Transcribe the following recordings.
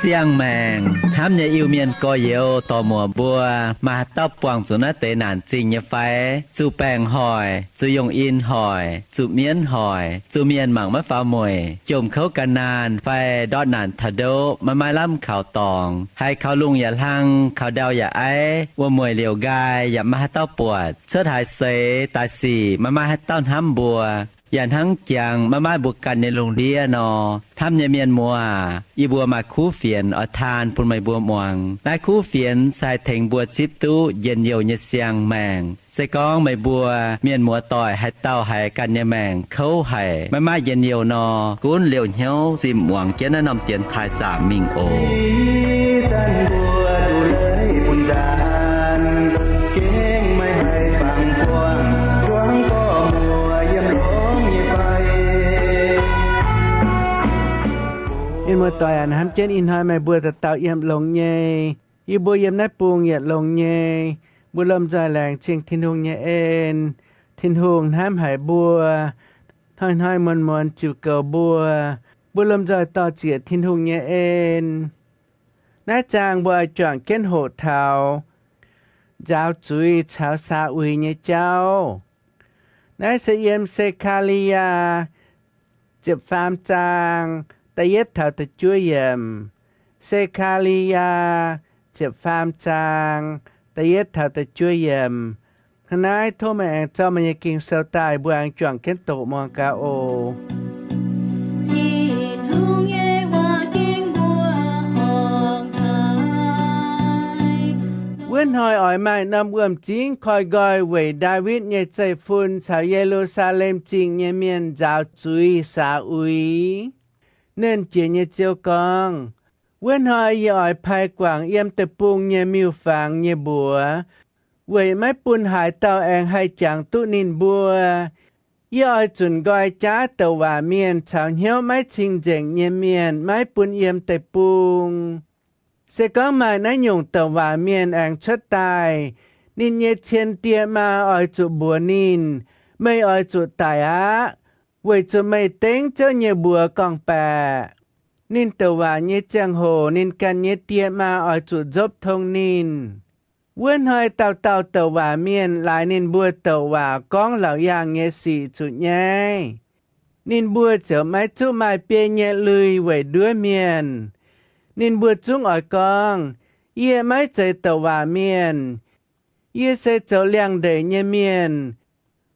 Siang-maengc hnamv nyei Iu-Mienh gorx-youz dorc-muoc mbuo, maaih haaix dauh buangh zuqc naaiv deix naanc zingh nyei fai? Zuqc baengc hoic, zuqc yongh in hoic, zuqc mienv hoic, zuqc mienh mangc maiv faaux mueic, jomc kouv gan naanh fai ndortv naanc taux ndoqv, maiv maaih lamh kaux dorngx, haiz kaux lungh yaac hlang, kaux ndau yaac aiv, wuom-mueic liouc nqaai yaac maiv maaih haaix dauh buatc, cuotv haaix seix daaih sic maiv maaih haaix dauh hnamv mbuo, yaac hnangv jangx maiv maaih mbuo ganh nyei lungh ndiev nor. Hnamv nyei mienh muoz, yie mbuo maaih kuv fienx oix taan bun meih mbuo muangx. Naaiv kuv fienx se haih tengx mbuo zipv duqv njien-youh nyei siang-maengc. Se gorngv meih mbuo mienh muoz-doic haaix dauh haiz ganh nyei maengc kouv haic, maiv maaih njien-youh nor, gunv liouh hnyouv zimh muangx jienv naaiv norm dienx taaih zaamc mingh oc. Mienh muoz-doic aac, hnamv jienv ih hnoi meih mbuo dauh dauh yiem longx nyei. Yie mbuo yiem naaiv bung yietc longx nyei. Mbuo lomh nzoih laengz zingh Tin-Hungh nyei en. Tin-Hungh hnamv haic mbuo, hnoi-hnoi muonz-muonz ziux goux mbuo. Mbuo lomh nzoih dor-ziec Tin-Hungh nyei en. Naaiv zaang mbuo oix juangc jienv hoqc taux nzaaux zuiz caux saa uix nyei jauv. Naaiv se yiem Se^kaa^li^yaa ziepc faam zaang da'yietv taux da'juov yiemc. Se^kaa^li^yaa ziepc faam zaang da'yietv taux da'juov yiemc. Hnangv naaiv tov meih aengx zorqv meih nyei Ging-Sou daaih, mbuo aengx juangc jienv doqc muangx gaax oc. Tin-Hungh nyei waac ging mbuo horngc haic. Wuov hnoi oix maaih norm wuom-zingv koi nqoi weic Ndaawitv nyei zeiv-fun caux Ye^lu^saa^lem Zingh nyei mienh nzaaux zuiz saax uix. Nernh Jiex nyei Ziouv gorngv, wuov hnoi yie oix pai guangc yiem deic-bung nyei miuc-fangx nyei mbuox, weic maiv bun haaix dauh aengx haih jangx duqv ninh mbuo. Yie oix zunc nqoi jaav douc waac mienh caux hnyouv maiv cing-nzengc nyei mienh maiv bun yiem deic-bung. Se gorngv maaih naaiv nyungc douc waac mienh aengx cuotv daaih, ninh nyei cien die maa oix zuqc mbuox ninh, meih oix zuqc daic aqv, weic zuqc meih dengv Ziouv nyei mbuox gorngv-baeqc. Ninh douc waac nyei ziangh hoc ninh ganh nyei die maa oix zuqc nzopv tong ninh. Wuov hnoi dauh dauh douc waac mienh laaix ninh mbuo douc waac gorngv laauc yaangh nyei sic zuqc nyaiv. Ninh mbuo ziouc maiv zuqc maaih biei nyei lui weic nduov mienh. Ninh mbuo zungv oix gorngv, yie maiv zeiz douc waac mienh. Yie se zoux liangx-ndeic nyei mienh,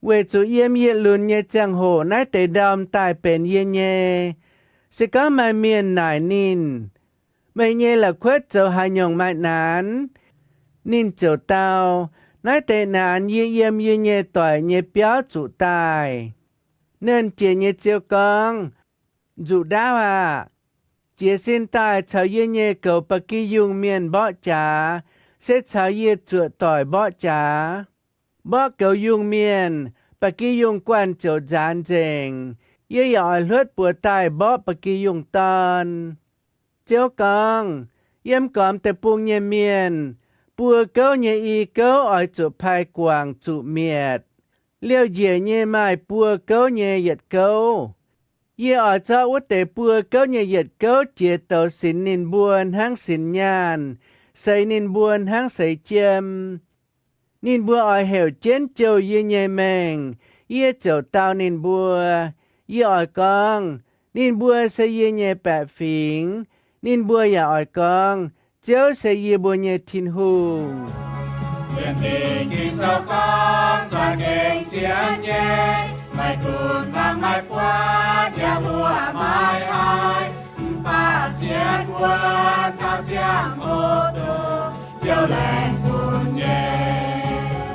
weic zuqc yiem yietc lunx nyei ziangh hoc naaiv deix ndorm daaih benx yie nyei. Se gorngv maaih mienh naaic ninh, meih nyei la'kuotv zoux haaix nyungc maaih naanx? Ninh ziouc dau, naaiv deix naanx yie yiem yie nyei doic nyei biauv zuqc daaih. Nernh Jiex nyei Ziouv gorngv, nzuqc ndaauv aah! Jiez sin daaih caux yie nyei goux ba'gi yungh mienh mborqv jaax, se caux yie zuoqc doic mborqv jaax. Mborqv goux yungh mienh, ba'gi yungh guanh ziouc nzaanx nzengc. Yie yaac oix hluotv buoz daaih mborqv ba'gi yungh dorn. Ziouv gorngv, yiem gormx deic-bung nyei mienh, buo gouv nyei i gouv oix zuqc pai guangc zuqc mietc. Liouh njiec nyei maaih buo gouv nyei yietc gouv. Yie oix zorqv wuov deix buo gouv nyei yietc gouv jiex douz sinx ninh mbuo hnangv sinx nyaanh, seix ninh mbuo hnangv seix jiem. Ninh mbuo oix heuc jienv jouh yie nyei mengh, yie ziouc dau ninh mbuo. Yie oix gorngv, ninh mbuo se yie nyei baeqc fingx. Ninh mbuo yaac oix gorngv, Ziouv se yie mbuo nyei Tin-Hungh. Sienx Fingx Ging-Sou gorngv, za'gengh sienx nyei, maiv gunv mangc maiv buatc yaac mbuo maiv haih, mv baac sienx wuov dauh ziangh hoc dongh Ziouv laengz bun nyei.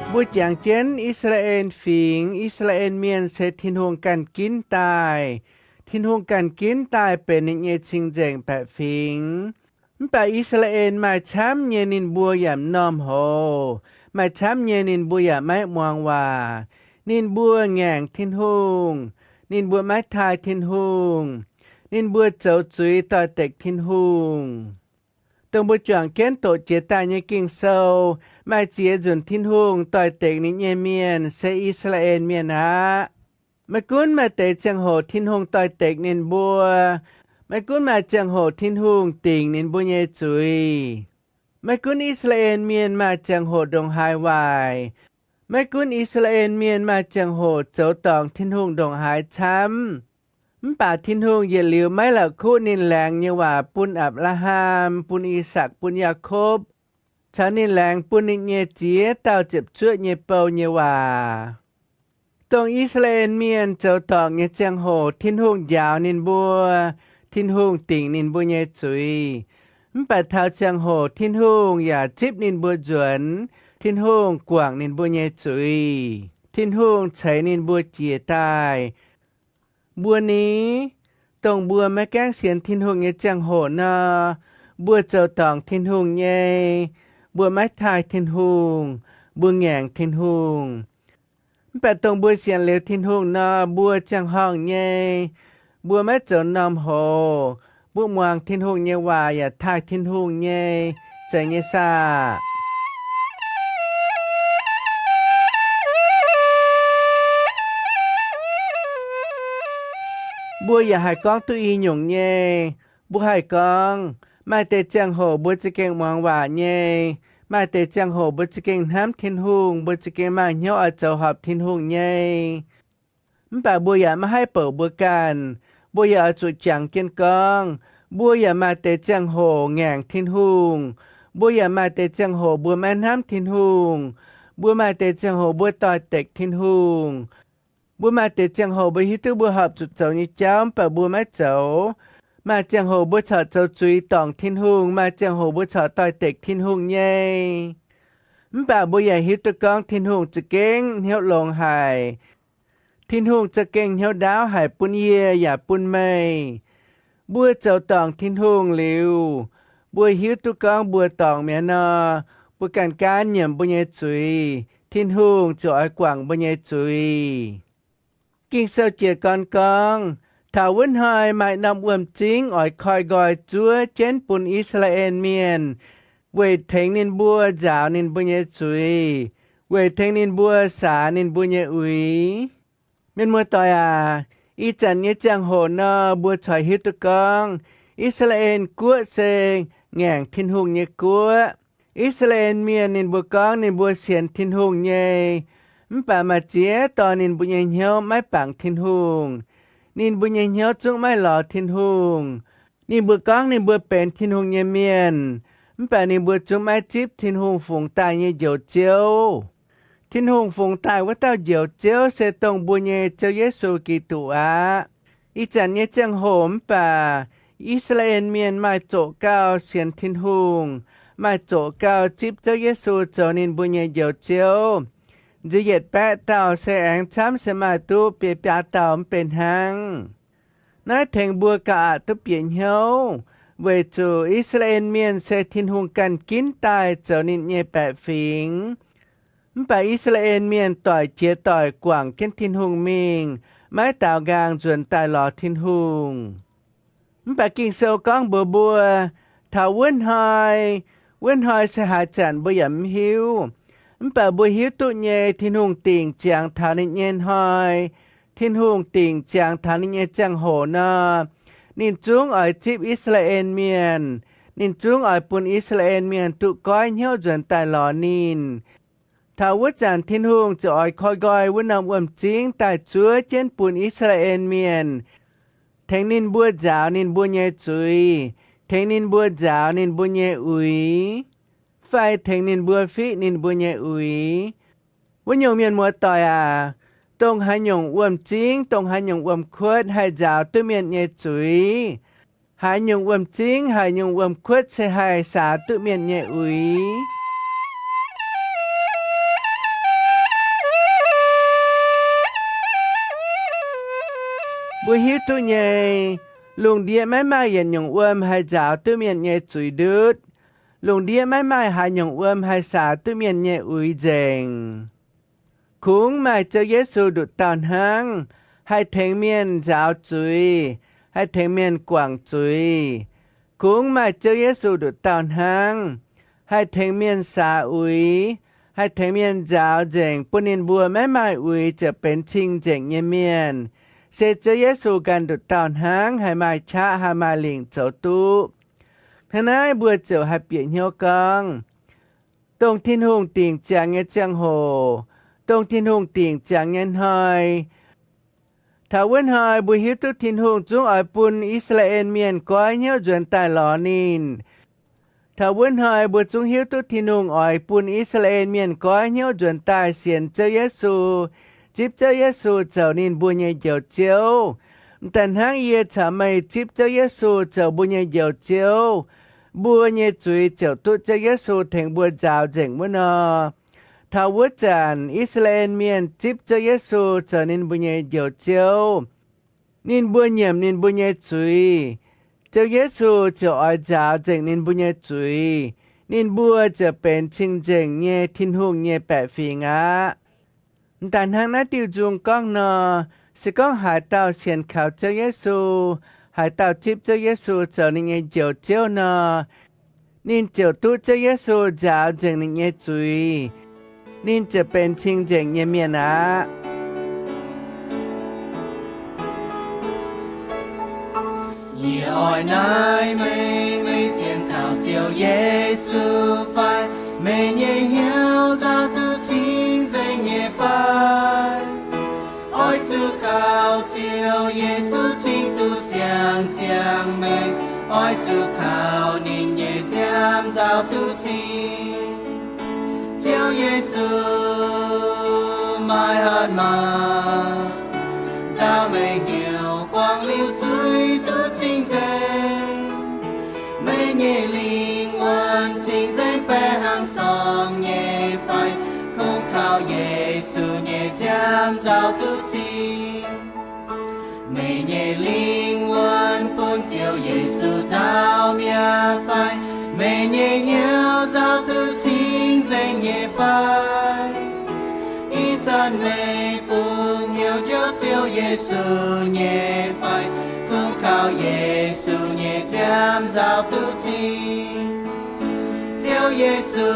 Mbuo jangx jienv I^saa^laa^en Fingx, I^saa^laa^en Mienh se Tin-Hungh ganh ginv daaih. Tin-Hungh ganh ginv daaih benx ninh nyei cing-nzengc baeqc fingx. Mv baac I^saa^laa^en maaih camv nyei ninh mbuo yaac m'normh hoz, maaih camv nyei ninh mbuo yaac maiv muangx waac. Ninh mbuo ngaengc Tin-Hungh, ninh mbuo maiv taaih Tin-Hungh. Ninh mbuo zoux zuiz doix-dekc Tin-Hungh. Dongh mbuo juangc jienv doqc jiex daaih nyei Ging-Sou maaih ziex nzunc Tin-Hungh doix-dekc ninh nyei mienh se I^saa^laa^en Mienh aqv. Maiv gunv maaih deix ziangh hoc Tin-Hungh doix-dekc ninh mbuo, maiv gunv maaih ziangh hoc Tin-Hungh dingc ninh mbuo nyei zuiz, maiv gunv I^saa^laa^en Mienh maaih ziangh hoc ndongc haaix waaic, maiv gunv I^saa^laa^en Mienh maaih ziangh hoc zoux dorngc Tin-Hungh ndongc haaix camv, mv baac Tin-Hungh yietc liuz maiv la'kuqv ninh laengz nyei waac bun Apc^laa^ham, bun I^sakc, bun Yaakopv, caux ninh laengz bun ninh nyei ziex dauh ziepc zuoqv nyei bou nyei waac. Dongh I^saa^laa^en Mienh zoux dorngc nyei ziangh hoc Tin-Hungh njaaux ninh mbuo, Tin-Hungh dingc ninh mbuo nyei zuiz. Mv baac taux ziangh hoc Tin-Hungh yaac zipv ninh mbuo nzuonx, Tin-Hungh guangc ninh mbuo nyei zuiz, Tin-Hungh ceix ninh mbuo jiez daaih. Mbuo ni, dongh mbuo maiv gaengh sienx Tin-Hungh nyei ziangh hoc nor, mbuo zoux dorngc Tin-Hungh nyei, mbuo maiv taaih Tin-Hungh, mbuo ngaengc Tin-Hungh. Mv baac dongh mbuo sienx liuz Tin-Hungh nor, mbuo ziangh horngh nyei, mbuo maiv zoux m'normh hoc, mbuo muangx Tin-Hungh nyei waac yaac taaih Tin-Hungh nyei, zeiz nyei saah? Mbuo yaac haih gorngv duqv i nyungc nyei. Mbuo haih gorngv, maaih deix ziangh hoc mbuo za'gengh muangx waac nyei, maaih deix ziangh hoc mbuo za'gengh hnamv Tin-Hungh, mbuo za'gengh maaih hnyouv oix zoux horpc Tin-Hungh nyei. Mv baac mbuo yaac maiv haih bouc mbuo ganh. Mbuo yaac oix zuqc jangx jienv gorngv, mbuo yaac maaih deix ziangh hoc ngaengc Tin-Hungh. Mbuo yaac maaih deix ziangh hoc mbuo maiv hnamv Tin-Hungh. Mbuo maaih deix ziangh hoc mbuo doix-dekc Tin-Hungh. Mbuo maaih deix ziangh hoc mbuo hiuv duqv mbuo horpc zuqc zoux nyei jauv, mv baac mbuo maiv zoux. Maaih ziangh hoc mbuo corc zoux zuiz dorngc Tin-Hungh, maaih ziangh hoc mbuo corc doix-dekc Tin-Hungh nyei. Mv baac mbuo yaac hiuv duqv gorngv Tin-Hungh za'gengh hnyouv longx haic. Tin-Hungh za'gengh hnyouv ndaauv haic bun yie yaac bun meih. Mbuo zoux dorngc Tin-Hungh liuz, mbuo hiuv duqv gorngv mbuo dorngc mi'aqv nor, mbuo ganh gaanv nyiemc mbuo nyei zuiz, Tin-Hungh ziouc oix guangc mbuo nyei zuiz. Ging-Sou jiez gorn gorngv, taux wuov hnoi maaih norm wuom-zingv oix koi nqoi zuov jienv bun I^saa^laa^en Mienh, weic tengx ninh mbuo nzaaux ninh mbuo nyei zuiz, weic tengx ninh mbuo saax ninh mbuo nyei uix. Mienh muoz-doic aac, ih zanc nyei ziangh hoc nor, mbuo corc hiuv duqv gorngv I^saa^laa^en Guoqv se ngaengc Tin-Hungh nyei guoqv. I^saa^laa^en Mienh ninh mbuo gorngv ninh mbuo sienx Tin-Hungh nyei, mv baac maaih ziex dorh ninh mbuo nyei hnyouv maiv bangc Tin-Hungh. Ninh mbuo nyei hnyouv zungv maiv lorz Tin-Hungh. Ninh mbuo gorngv ninh mbuo benx Tin-Hungh nyei mienh, mv baac ninh mbuo zungv maiv zipv Tin-Hungh fungx daaih nyei Njoux Ziouv. Tin-Hungh fungx daaih wuov dauh Njoux Ziouv se dongh mbuo nyei Ziouv Yesu Giduc aqv. Ih zanc nyei ziangh hoc mv baac I^saa^laa^en Mienh maaih zoqc gauh sienx Tin-Hungh, maaih zoqc gauh zipv Ziouv Yesu zoux ninh mbuo nyei Njoux Ziouv. Nziex yietc baeqv dauh se aengx camv se maaih duqv biei biaa dauh mv benx hnangv. Naaiv tengx mbuo gauh aqc duqv bieqc hnyouv, weic zuqc I^saa^laa^en Mienh se Tin-Hungh ganh ginv daaih zoux ninh nyei baeqc fingx. Mv baac I^saa^laa^en Mienh doic jiex doic guangc jienv Tin-Hungh mingh, maiv daaux nqaang nzuonx daaih lorz Tin-Hungh. Mv baac Ging-Sou gorngv mbuox mbuo, taux wuov hnoi, wuov hnoi se haaix zanc mbuo yaac mv hiuv. Mv baac mbuo hiuv duqv nyei, Tin-Hungh dingc ziangx taux ninh nyei hnoi, Tin-Hungh dingc ziangx taux ninh nyei ziangh hoc nor, ninh zungv oix zipv I^saa^laa^en Mienh. Ninh zungv oix bun I^saa^laa^en Mienh duqv goiv hnyouv nzuonx daaih lorz ninh. Taux wuov zanc Tin-Hungh ziouc oix koi nqoi wuov norm wuom-zingv daaih zuov jienv bun I^saa^laa^en Mienh, tengx ninh mbuo nzaaux ninh mbuo nyei zuiz, tengx ninh mbuo nzaaux ninh mbuo nyei uix, fai tengx ninh mbuo fiqv ninh mbuo nyei uix. Wuov nyungc, mienh muoz-doic aac, dongh haaix nyungc wuom-zingv, dongh haaix nyungc wuom-kuotv haih nzaaux duqv mienh nyei zuiz? Haaix nyungc wuom-zingv, haaix nyungc wuom-kuotv se haih saax duqv mienh nyei uix? Mbuo hiuv duqv nyei, lungh ndiev maiv maaih yietc nyungc wuom haih nzaaux duqv mienh nyei zuiz ndutv. Lungh ndiev maiv maaih haaix nyungc wuom haih saax duqv mienh nyei uix nzengc. Kungx maaih Ziouv Yesu nduqc dauh hnangv haih tengx mienh nzaaux zuiz, haih tengx mienh guangc zuiz. Kungx maaih Ziouv Yesu nduqc dauh hnangv haih tengx mienh saax uix, haih tengx mienh nzaaux nzengc bun ninh mbuo maiv maaih uix ziouc benx cing-nzengc nyei mienh. Se Ziouv Yesu ganh nduqc dauh hnangv haih maaih qaqv haih maaih lingc zoux duqv. Hnangv naaiv mbuo ziouc haih bieqc hnyouv gorngv, dongh Tin-Hungh dingc ziangx nyei ziangh hoc, dongh Tin-Hungh dingc ziangx nyei hnoi, taux wuov hnoi mbuo hiuv duqv Tin-Hungh zungv oix bun I^saa^laa^en Mienh goiv hnyouv nzuonx daaih lorz ninh. Taux wuov hnoi mbuo zungv hiuv duqv Tin-Hungh oix bun I^saa^laa^en Mienh goiv hnyouv nzuonx daaih sienx Ziouv Yesu, zipv Ziouv Yesu zoux ninh mbuo nyei Njoux Ziouv. M'daaih hnangv yie caux meih zipv Ziouv Yesu zoux mbuo nyei Njoux Ziouv, mbuo nyei zuiz ziouc duqv Ziouv Yesu tengx mbuo nzaaux nzengc wuov nor. Taux wuov zanc I^saa^laa^en Mienh zipv Ziouv Yesu zoux ninh mbuo nyei Njoux Ziouv, ninh mbuo nyiemc ninh mbuo nyei zuiz, Ziouv Yesu ziouc oix nzaaux nzengc ninh mbuo nyei zuiz. Ninh mbuo ziouc benx cing-nzengc nyei Tin-Hungh nyei baeqc fingx aqv. M'daaih hnangv naaiv diuh nzung gorngv nor, se gorngv haaix dauh sienx kaux Ziouv Yesu, haaix dauh zipv Ziouv Yesu zoux ninh nyei Njoux Ziouv nor, ninh ziouc duqv Ziouv Yesu nzaaux nzengc ninh nyei zuiz. Ninh ziouc benx cing-nzengc nyei mienh aqv. Yie oix naaiv mengh, meih sienx kaux Ziouv Yesu fai? Meih nyei hnyouv nzaaux duqv cing-nzengc nyei fai? Oix zuqc kaux Ziouv Yesu cingx duqv siang-ziangh maengc. Oix zuqc kaux ninh nyei nziaamv nzaaux duqv cing. Ziouv Yesu, maaih hatc maaz nzaaux meih hnyouv guangc liuz zuiz duqv cing-nzengc. Meih nyei lingh wuonh cing-nzengc baeqc hnangv sorng nyei fai? Kungx kaux Yesu nyei nziaamv nzaaux duqv cing. Meih nyei lingh wuonh bun Ziouv Yesu nzaaux mi'aqv fai? Meih nyei hnyouv nzaaux duqv cing-nzengc nyei fai? Ih zanc meih bungx hnyouv njoux Ziouv Yesu nyei fai? Kungx kaux Yesu nyei nziaamv nzaaux duqv cing. Ziouv Yesu,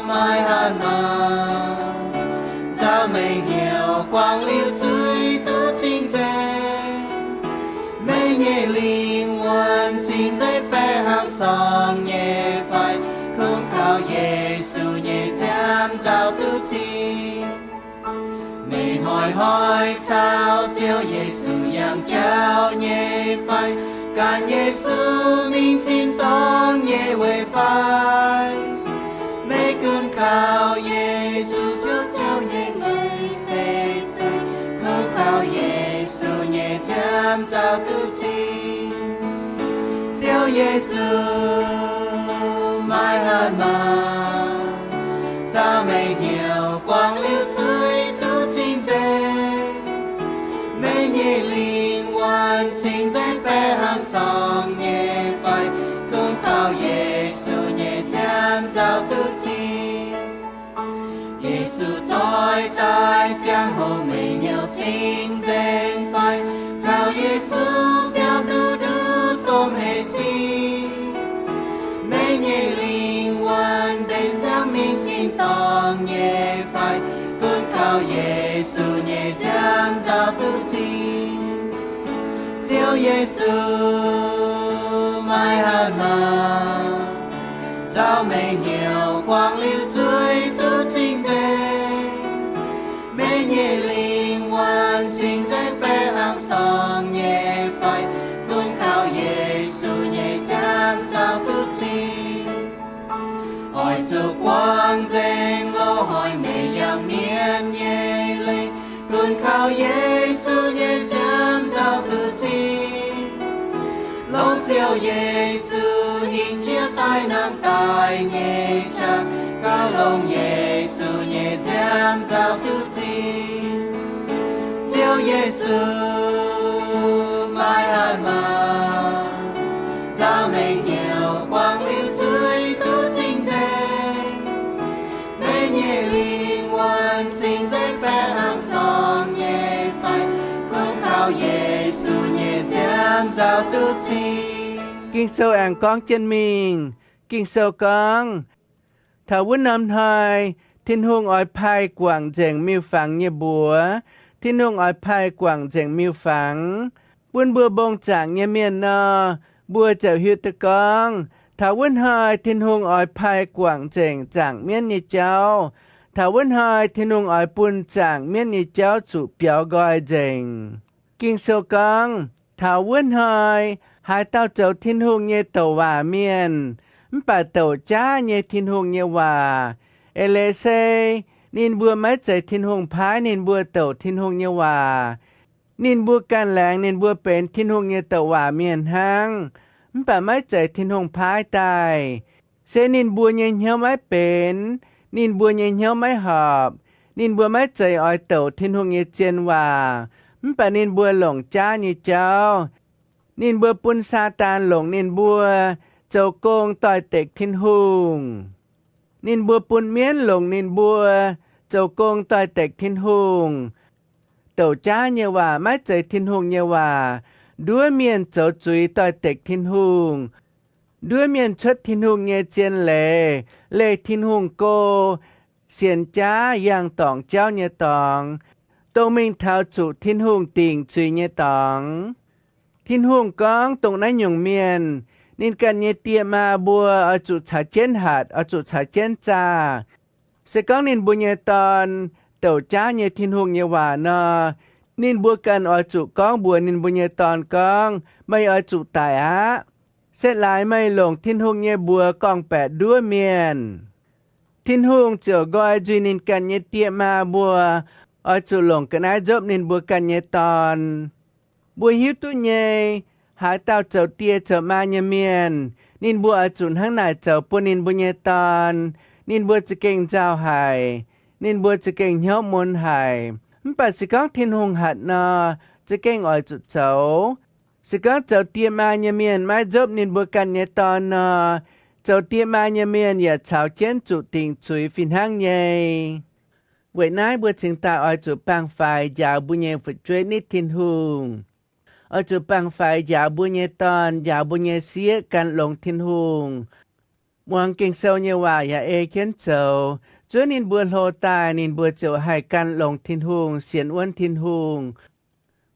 maaih hatc maaz nzaaux meih hnyouv guangc liuz zuiz duqv cing-nzengc. Meih nyei lingh wuonh cing-nzengc baeqc hnangv sorng nyei fai? Kungx kaux Yesu nyei nziaamv nzaaux duqv cing. Meih hnoi-hnoi caux Ziouv Yesu yangh jauv nyei fai? Gan Yesu mingh tin-dorngh nyei weic fai? Meih gunv kaux Yesu cuotv Ziouv nyei nzuih zeiv-zeiv, kungx kaux Yesu nyei nziaamv nzaaux duqv cing. Ziouv Yesu, maaih hatc maaz nzaaux meih hnyouv guangc liuz zuiz duqv cing-nzengc. Meih nyei lingh wuonh cing-nzengc baeqc hnangv sorng nyei fai? Kungx kaux Yesu nyei nziaamv nzaaux duqv cing. Yesu zoih daaih ziangh hoc meih hnyouv cing-nzengc fai? Caux Yesu biaux duqv nduqc domh hleix sin. Meih nyei lingh wuonh mbenc ziangx mingh tin-dorngh nyei fai? Gunv kaux Yesu nyei nziaamv nzaaux duqv cing. Ziouv Yesu, maaih hatc maaz nzaaux meih hnyouv guangc liuz zuiz duqv cing-nzengc. Meih nyei lingh wuonh cing-nzengc baeqc hnangv sorng nyei fai? Gunv kaux Yesu nyei nziaamv nzaaux duqv cing. Oix zuqc guangc nzengc loz-hnoi meih yangh mienv nyei leiz, gunv kaux Yesu nyei nziaamv nzaaux duqv cing. Longc Ziouv Yesu hingh jiex daaih nangh daaih nyei qaqv, gauh longc Yesu nyei nziaamv nzaaux duqv cing. Ziouv Yesu, maaih hatc maaz nzaaux meih hnyouv guangc liuz zuiz duqv cing-nzengc. Meih nyei lingh wuonh cing-nzengc baeqc hnangv sorng nyei fai? Gunv kaux Yesu nyei duqv cing. Ging-Sou aengx gorngv jienv mingh. Ging-Sou gorngv, taux wuov norm hnoi Tin-Hungh oix pai guangc nzengc miuc-fangx nyei mbuox. Tin-Hungh oix pai guangc nzengc miuc-fangx bun mbuo mbong zaangc nyei mienh nor, mbuo ziouc hiuv duqv gorngv, taux wuov hnoi Tin-Hungh oix pai guangc nzengc zaangc mienv nyei jauv. Taux wuov hnoi Tin-Hungh oix bun zaangc mienv nyei jauv zuqc biaux nqoi nzengc. Ging-Sou gorngv, taux wuov hnoi haaix dauh zoux Tin-Hungh nyei douc waac mienh, mv baac douc jaav nyei Tin-Hungh nyei waac, eix leiz se ninh mbuo maiv zeiz Tin-Hungh paaiv ninh mbuo douc Tin-Hungh nyei waac. Ninh mbuo ganh laengz ninh mbuo benx Tin-Hungh nyei douc waac mienh hnangv, mv baac maiv zeiz Tin-Hungh paaiv daaih. Se ninh mbuo nyei hnyouv maiv benx, ninh mbuo nyei hnyouv maiv horpc. Ninh mbuo maiv zeiz oix douc Tin-Hungh nyei zien waac, mv baac ninh mbuo longc jaav nyei jauv. Ninh mbuo bun Saadaan longc ninh mbuo zoux gong doix-dekc Tin-Hungh. Ninh mbuo bun mienv longc ninh mbuo zoux gong doix-dekc Tin-Hungh. Douc jaav nyei waac maiv zeiz Tin-Hungh nyei waac. Nduov mienh zoux zuiz doix-dekc Tin-Hungh. Nduov mienh cuotv Tin-Hungh nyei zien leiz, leih Tin-Hungh go, sienx jaav yangh dorngc jauv nyei dorngx, dongh mingh taux zuqc Tin-Hungh dingc zuiz nyei dorngx. Tin-Hungh gorngv dongh naaiv nyungc mienh, ninh ganh nyei die maa mbuo oix zuqc caux jienv hatc, oix zuqc caux jienv zaah. Se gorngv ninh mbuo nyei dorn douc jaav nyei Tin-Hungh nyei waac nor, ninh mbuo ganh oix zuqc gorngv mbuox ninh mbuo nyei dorn gorngv, meih oix zuqc daic aqv. Se laaix meih longc Tin-Hungh nyei mbuox gorngv-baeqc nduov mienh, Tin-Hungh ziouc nqoi nzuih ninh ganh nyei die maa mbuo, oix zuqc longc ga'naaiv nzopv ninh mbuo ganh nyei dorn. Mbuo hiuv duqv nyei, haaix dauh zoux die zoux maa nyei mienh, ninh mbuo oix zuqc hnangv naaic zoux bun ninh mbuo nyei dorn. Ninh mbuo za'gengh nzauh haic, ninh mbuo za'gengh hnyouv mun haic. Mv baac se gorngv Tin-Hungh hatc nor, za'gengh oix zuqc zoux. Se gorngv zoux die maa nyei mienh maiv nzopv ninh mbuo ganh nyei dorn nor, zoux die maa nyei mienh yaac caux jienv zuqc dingc zuiz fih hnangv nyei. Weic naaiv mbuo cingx daaih oix zuqc baengh faix njaaux mbuo nyei fu'jueiv nitv Tin-Hungh. Oix zuqc baengh faix njaaux mbuo nyei dorn, njaaux mbuo nyei sieqv gan longx Tin-Hungh. Muangx Ging-Sou nyei waac yaac ei jienv zoux, zuov ninh mbuo hlo daaih ninh mbuo ziouc haih gan longx Tin-Hungh, sienx wuonv Tin-Hungh.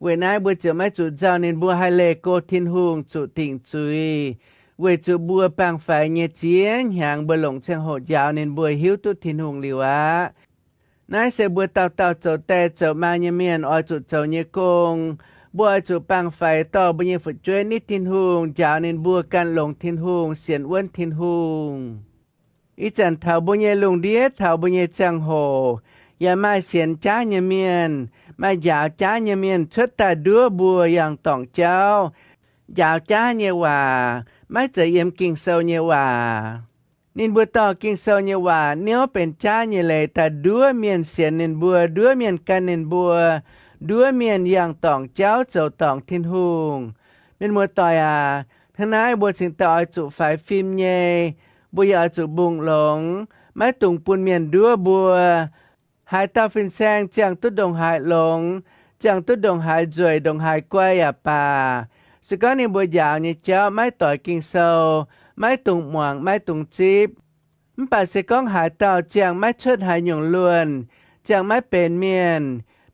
Weic naaiv mbuo ziouc maiv zuqc nzauh ninh mbuo haih leih go Tin-Hungh zuqc dingc zuiz, weic zuqc mbuo baengh faix nyei ziex hnyangx mbuo longc ziangh hoc njaaux ninh mbuo hiuv duqv Tin-Hungh liuz aqv. Naaiv se mbuo dauh dauh zoux die zoux maa nyei mienh oix zuqc zoux nyei gong. Mbuo oix zuqc baengh faix dorh mbuo nyei fu'jueiv nitv Tin-Hungh, njaaux ninh mbuo gan longx Tin-Hungh, sienx wuonv Tin-Hungh. Ih zanc taux mbuo nyei lungh ndiev, taux mbuo nyei ziangh hoc, yaac maaih sienx jaav nyei mienh, maaih njaaux jaav nyei mienh cuotv daaih nduov mbuo yangh dorngc jauv. Njaaux jaav nyei waac maiv zeiz yiem Ging-Sou nyei waac. Ninh mbuo dorh Ging-Sou nyei waac niouv benx jaav nyei leiz daaih nduov mienh sienx ninh mbuo, nduov mienh gan ninh mbuo, nduov mienh yangh dorngc jauv zoux dorngc Tin-Hungh. Mienh muoz-doic aac, hnangv naaiv mbuo cingx daaih oix zuqc faix fim nyei. Mbuo yaac oix zuqc mbungh longx, maiv dungx bun mienh nduov mbuo. Haaix dauh fin-saeng ziangh duqv ndongc haaix longx, ziangh duqv ndongc haaix nzueic, ndongc haaix guai yaac baac, se gorngv ninh mbuo njaaux nyei jauv maiv doix Ging-Sou, maiv dungx muangx, maiv dungx zipv. Mv baac se gorngv haaix dauh ziangh maiv cuotv haaix nyungc luonh, ziangh maiv benx mienh,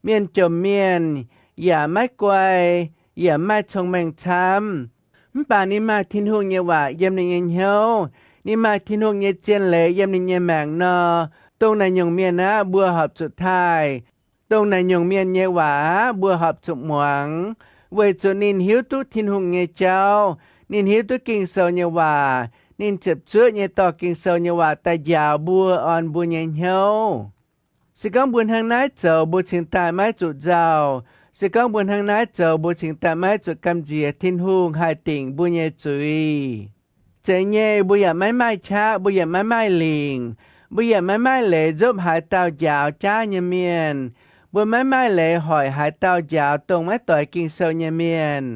mienh jomc mienh, yaac maiv guai, yaac maiv maaih cong-mengh camv, mv baac ninh maaih Tin-Hungh nyei waac yiem ninh nyei hnyouv, ninh maaih Tin-Hungh nyei zien leiz yiem ninh nyei maengc nor, dongh naaic nyungc mienh aqv, mbuo horpc zuqc taaih. Dongh naaic nyungc mienh nyei waac aqv, mbuo horpc zuqc muangx, weic zuqc ninh hiuv duqv Tin-Hungh nyei jauv, ninh hiuv duqv Ging-Sou nyei waac, ninh ziepc zuoqv nyei dorh Ging-Sou nyei waac daaih njaaux mbuo, orn mbuo nyei hnyouv. Se gorngv mbuo hnangv naaiv zoux, mbuo cingx daaih maiv zuqc nzauh. Se gorngv mbuo hnangv naaiv zoux, mbuo cingx daaih maiv zuqc gamh nziex Tin-Hungh haih dingc mbuo nyei zuiz. Zeiz nyei, mbuo yaac maiv maaih qaqv, mbuo yaac maiv maaih lingc, mbuo yaac maiv maaih leiz nzopv haaix dauh njaaux jaav nyei mienh. Mbuo maiv maaih leiz hoic haaix dauh njaaux dongh maiv doix Ging-Sou nyei mienh.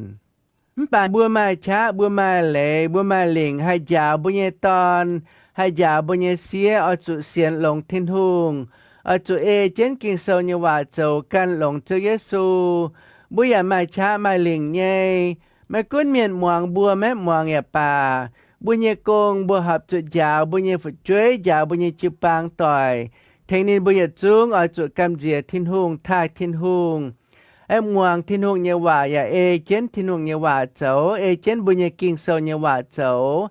Mv baac mbuo maaih qaqv, mbuo maaih leiz, mbuo maaih lingc haih njaaux mbuo nyei dorn, haih njaaux mbuo nyei sieqv oix zuqc sienx longx Tin-Hungh, oix zuqc ei jienv Ging-Sou nyei waac zoux, gan longx Ziouv Yesu. Mbuo yaac maaih qaqv maaih lingc nyei. Maiv gunv mienh muangx mbuo maiv muangx yaac baac, mbuo nyei gong mbuo horpc zuqc njaaux mbuo nyei fu'jueiv, njaaux mbuo nyei jiu-baang doic, tengx ninh mbuo yietc zungv oix zuqc gamh nziex Tin-Hungh, taaih Tin-Hungh, aengx muangx Tin-Hungh nyei waac yaac ei jienv Tin-Hungh nyei waac zoux, ei jienv mbuo nyei Ging-Sou nyei waac zoux.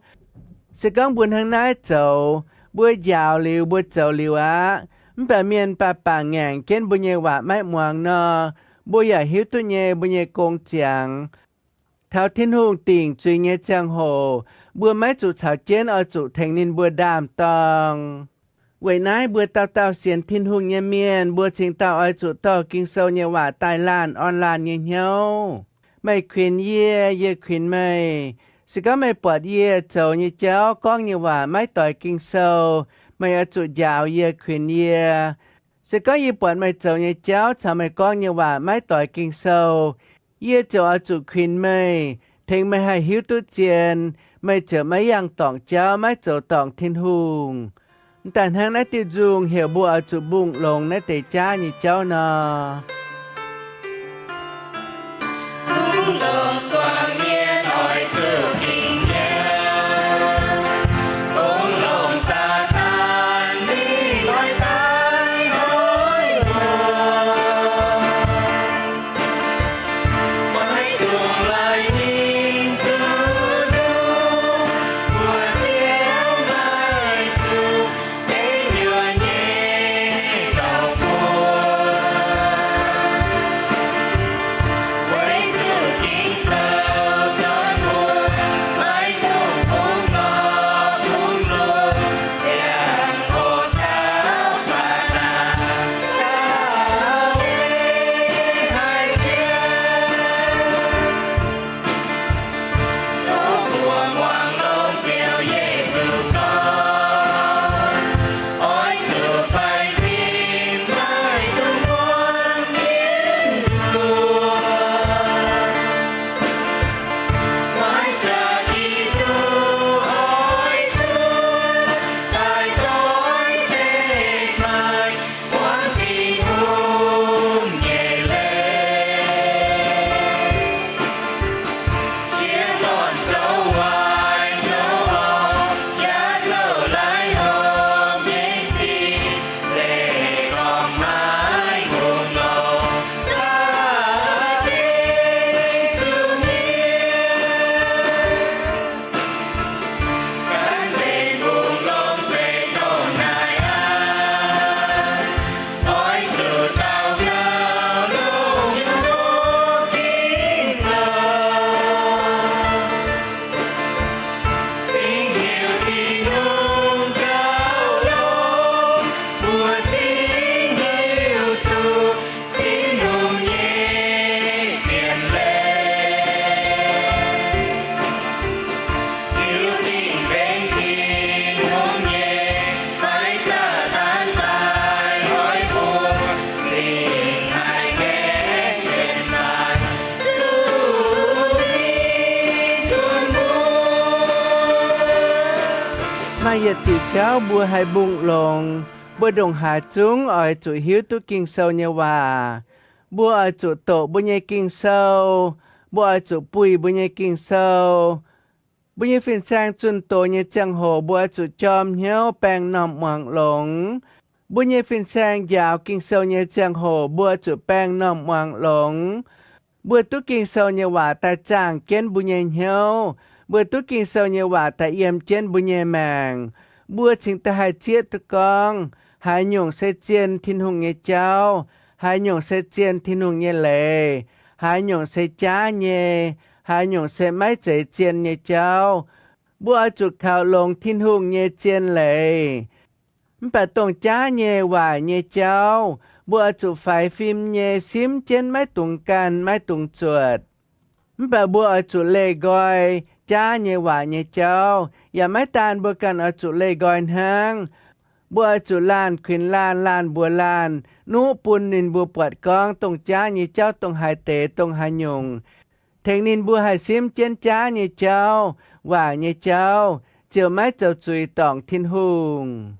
Se gorngv mbuo hnangv naaiv zoux, mbuo njaaux liuz, mbuo zoux liuz aqv, mv baac mienh baac bangc ngaengc jienv mbuo nyei waac maiv muangx nor, mbuo yaac hiuv duqv nyei mbuo nyei gong ziangx. Taux Tin-Hungh dingc zuiz nyei ziangh hoc, mbuo maiv zuqc caux jienv oix zuqc tengx ninh mbuo ndaam-dorng. Weic naaiv mbuo dauh dauh sienx Tin-Hungh nyei mienh, mbuo cingx daaih oix zuqc dorh Ging-Sou nyei waac daaih laanh orn laanh nyei hnyouv. Meih kuinx yie, yie kuinx meih. Se gorngv meih buatc yie zoux nyei jauv, gorngv nyei waac maiv doix Ging-Sou, meih oix zuqc njaaux yie, kuinx yie. Se gorngv yie buatc meih zoux nyei jauv caux meih gorngv nyei waac maiv doix Ging-Sou, yie ziouc oix zuqc kuinx meih, tengx meih haih hiuv duqv zien, meih ziouc maiv yangh dorngc jauv, maiv zoux dorngc Tin-Hungh. M'daaih hnangv naaiv diuh nzungh heuc mbuo oix zuqc mbungh longx naaiv deix jaav nyei jauv nor. Maaih yietc diuc jauv mbuo haih mbungh longx, mbuo ndongc haaix zungv oix zuqc hiuv duqv Ging-Sou nyei waac. Mbuo oix zuqc doqc mbuo nyei Ging-Sou. Mbuo oix zuqc buih mbuo nyei Ging-Sou. Mbuo nyei fin-saeng zunh doz nyei ziangh hoc mbuo oix zuqc jorm hnyouv baeng m'normh muangx longx. Mbuo nyei fin-saeng njaaux Ging-Sou nyei ziangh hoc mbuo oix zuqc baeng m'normh muangx longx. Mbuo duqv Ging-Sou nyei waac daaih zaangh jienv mbuo nyei hnyouv. Mbuo duqv Ging-Sou nyei waac daaih yiem jienv mbuo nyei maengc. Mbuo cingx daaih haih zieqv duqv gorngv, haaix nyungc se zien Tin-Hungh nyei jauv, haaix nyungc se zien Tin-Hungh nyei leiz, haaix nyungc se jaav nyei, haaix nyungc se maiv zeiz zien nyei jauv. Mbuo oix zuqc kaux longx Tin-Hungh nyei zien leiz. Mv baac dongh jaav nyei waaic nyei jauv, mbuo oix zuqc faix fim nyei simv jienv maiv dungx ganh maiv dungx zuotc. Mv baac mbuo oix zuqc leih nqoi jaav nyei waac nyei jauv. Yaac maiv daan mbuo ganh oix zuqc leih nqoi hnangv. Mbuo oix zuqc laanh kuinx laanh, laanh mbuox laanh, nuqv bun ninh mbuo buatc gorngv dongh jaav nyei jauv dongh haaix deix, dongh haaix nyungc, tengx ninh mbuo haih simv jienv jaav nyei jauv, waaic nyei jauv, ziouc maiv zoux zuiz dorngc Tin-Hungh.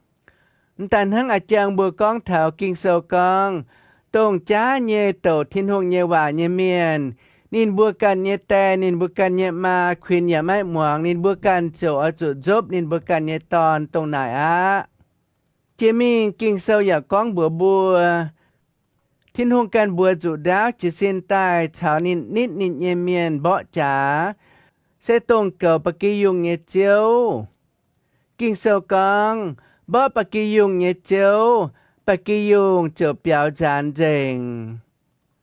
M'daaih hnangv a'jang mbuo gorngv taux Ging-Sou gorngv, dongh jaav nyei douc Tin-Hungh nyei waac nyei mienh, ninh mbuo ganh nyei die, ninh mbuo ganh nyei maa kuinx yaac maiv muangx, ninh mbuo ganh ziouc oix zuqc nzopv ninh mbuo ganh nyei dorn dongh naaic aqv. Jiex mingh Ging-Sou yaac gorngv mbuox mbuo, Tin-Hungh ganh mbuox nzuqc ndaauv jiez sin daaih caux ninh nitv ninh nyei mienh mborqv jaax, se dongh goux ba'gi yungh nyei Ziouv. Ging-Sou gorngv, mborqv ba'gi yungh nyei Ziouv, ba'gi yungh ziouc biaux nzaanx nzengc.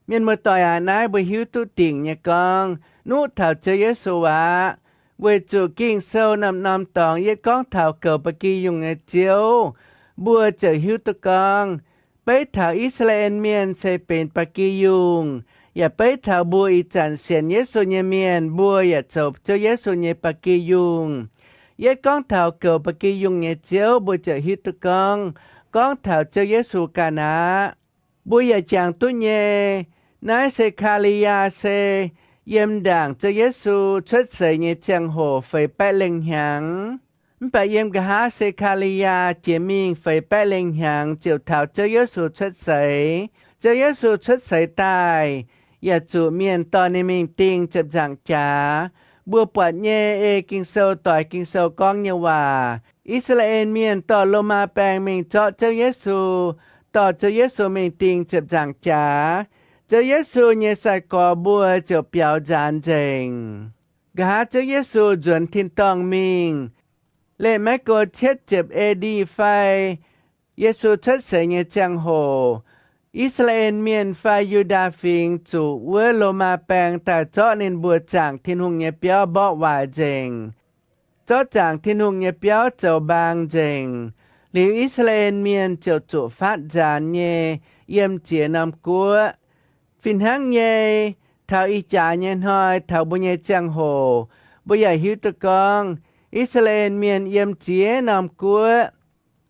Mienh muoz-doic aac, naaiv mbuo hiuv duqv dingc nyei gorngv nuqv taux Ziouv Yesu aqv. Weic zuqc Ging-Sou norm-norm dorngx yietv gorngv taux goux ba'gi yungh nyei Ziouv, mbuo ziouc hiuv duqv gorngv, beiv taux I^saa^laa^en Mienh se benx ba'gi yungh, yaac beiv taux mbuo ih zanc sienx Yesu nyei mienh, mbuo yaac zoux Ziouv Yesu nyei ba'gi yungh. Yietv gorngv taux goux ba'gi yungh nyei Ziouv, mbuo ziouc hiuv duqv gorngv, gorngv taux Ziouv Yesu ganh aqv. Mbuo yaac jangx duqv nyei, naaiv Sekaa^li^yaa se yiem ndaangc Ziouv Yesu cuotv seix nyei ziangh hoc feix baeqv lengh hnyangx. Mv baac yiem nqa'haav Sekaa^li^yaa jiex mingh feix baeqv lengh hnyangx ziouc taux Ziouv Yesu cuotv seix. Ziouv Yesu cuotv seix daaih, yaac zuqc mienh dorh ninh mingh ding ziepc nzaangc jaax. Mbuo buatc nyei, ei Ging-Sou doix Ging-Sou gorngv nyei waac, I^saa^laa^en Mienh dorh Lomaa Baeng mingh zorqv Ziouv Yesu, dorh Ziouv Yesu mingh ding ziepc nzaangc jaax. Ziouv Yesu nyei sai-gorx mbuo ziouc biaux nzaanx nzengc. Nqa'haav Ziouv Yesu nzuonx tin-dorngh mingh, leih maiv go cietv ziepc A.D. fai Yesu cuotv seix nyei ziangh hoc, I^saa^laa^en Mienh fai Yu^ndaa Fingx zuqc wuov Lomaa Baeng daaih zorqv ninh mbuo zaangc Tin-Hungh nyei biauv mborqv waaic nzengc, zorqv zaangc Tin-Hungh nyei biauv zoux mbaang nzengc. Liuz I^saa^laa^en Mienh ziouc zuqc fatv nzaanx nyei yiem ziex norm guoqv. Fih hnangv nyei, taux ih jaax nyei hnoi taux mbuo nyei ziangh hoc, mbuo yaac hiuv duqv gorngv I^saa^laa^en Mienh yiem ziex norm guoqv,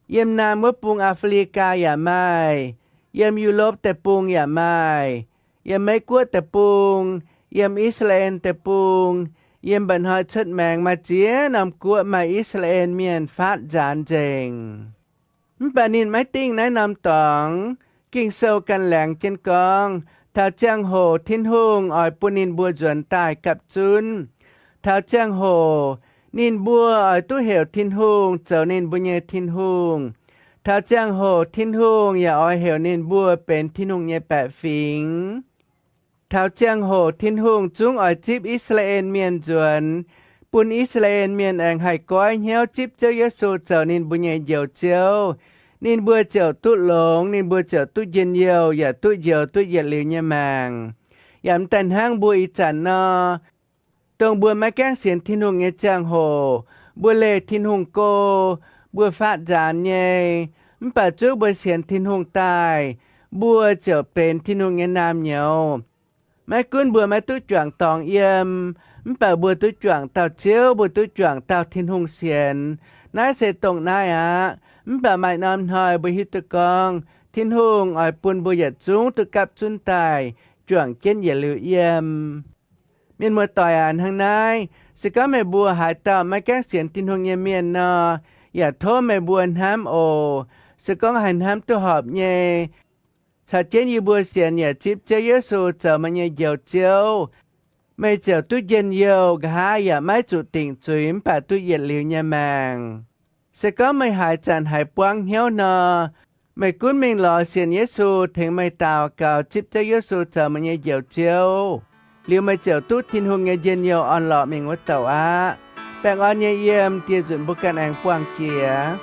yiem naamh wuov bung Aa^fo^li^gaa yaac maaih, yiem Yu^lopv Deic-Bung yaac maaih, yiem Meiv Guoqv Deic-Bung, yiem I^saa^laa^en Deic-Bung, yiem mba'hnoi cuotv maengx maaih ziex norm guoqv maaih I^saa^laa^en Mienh fatv nzaanx nzengc. Mv baac ninh maiv dingh naaiv norm dorngx. Ging-Sou ganh laengz jienv gorngv, taux ziangh hoc Tin-Hungh oix bun ninh mbuo nzuonx daaih gapv zunv. Taux ziangh hoc ninh mbuo oix duqv heuc Tin-Hungh zoux ninh mbuo nyei Tin-Hungh. Taux ziangh hoc Tin-Hungh yaac oix heuc ninh mbuo benx Tin-Hungh nyei baeqc fingx. Taux ziangh hoc Tin-Hungh zungv oix zipv I^saa^laa^en Mienh nzuonx, bun I^saa^laa^en Mienh aengx haih goiv hnyouv zipv Ziouv Yesu zoux ninh mbuo nyei Njoux Ziouv. Ninh mbuo ziouc duqv longx, ninh mbuo ziouc duqv njien-youh yaac duqv njoux duqv yietc liuz nyei maengc. Yaac m'daaih hnangv mbuo ih zanc nor, dongh mbuo maiv gaengh sienx Tin-Hungh nyei ziangh hoc, mbuo leih Tin-Hungh go, mbuo fatv nzaanx nyei. Mv baac zungv mbuo sienx Tin-Hungh daaih, mbuo ziouc benx Tin-Hungh nyei naamh nyouz. Maiv gunv mbuo maiv duqv juangc dorngx yiem, mv baac mbuo duqv juangc dauh Ziouv, mbuo duqv juangc dauh Tin-Hungh sienx. Naaiv se dongh naaiv aqv. Mv baac maaih norm hnoi mbuo hiuv duqv gorngv Tin-Hungh oix bun mbuo yietc zungv duqv gapv zunv daaih juangc jienv yietc liuz yiem. Mienh muoz-doic aac, hnangv naaiv, se gorngv meih mbuo haaix dauh maiv gaengh sienx Tin-Hungh nyei mienh nor, yaac tov meih mbuo hnamv oc. Se gorngv haiz hnamv duqv horpc nyei, caux jienv yie mbuo sienx yaac zipv Ziouv Yesu zoux meih nyei Njoux Ziouv, meih ziouc duqv njien-youh, nqa'haav yaac maiv zuqc dingc zuiz mv baac duqv yietc liuz nyei maengc. Se gorngv meih haaix zanc haiz buangv hnyouv nor, meih gunv mingh lorz sienx Yesu tengx meih daux gaux zipv Ziouv Yesu zoux meih nyei Njoux Ziouv, liuz meih ziouc duqv Tin-Hungh nyei njien-youh orn-lorqc mingh wuov douc aqv. Baengh orn nyei yiem, dieh nzunc mbuo ganh aengx buangh jiex.